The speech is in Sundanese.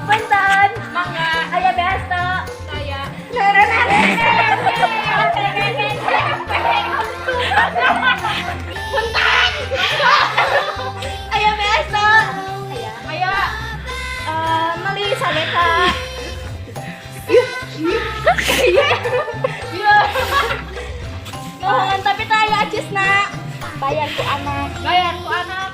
Punten. Mangga. Aya beas teu? Saya. Punten. Aya beas teu? Aya. Aya. Eh, meuli sabeta. Iya. Iya. Mohon, tapi teu aya acisna. Bayar ku anak. Bayar ku anak.